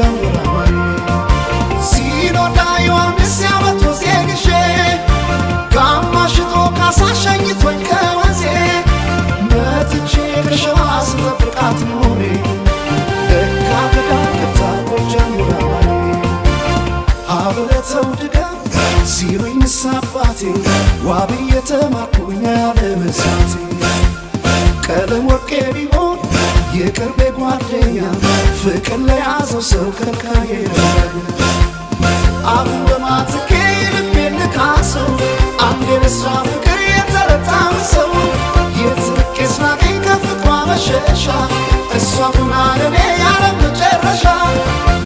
ጎጃም ወራማሪ ሲኖዳ ዮሐንስ ያመቶ ዜግሼ ጋማ ሽጦ ካሳ ሸኝቶኝ ከወንዜ መጥቼ ከሸዋ ስጠብቃት ኖሬ ለካ ገዳም ገብታ ጎጃም ወራማሪ አብረተው ድገም ሲሉኝ አባቴ ዋብ የተማርኩኝ ያለመሳቴ ቀለም ወርቄ ቢሆን የቅርቤ ጓደኛ ፍቅር ለያዘው ሰው ከልካዬ አሁን በማትኬ ልቤን ልካሰው አንዴ ለሷ ፍቅር የተረታውን ሰው የትርቄ ስናገኝ ከፍቅሯ መሸሻ እሷ ሆና ለኔ ያለ መጨረሻ።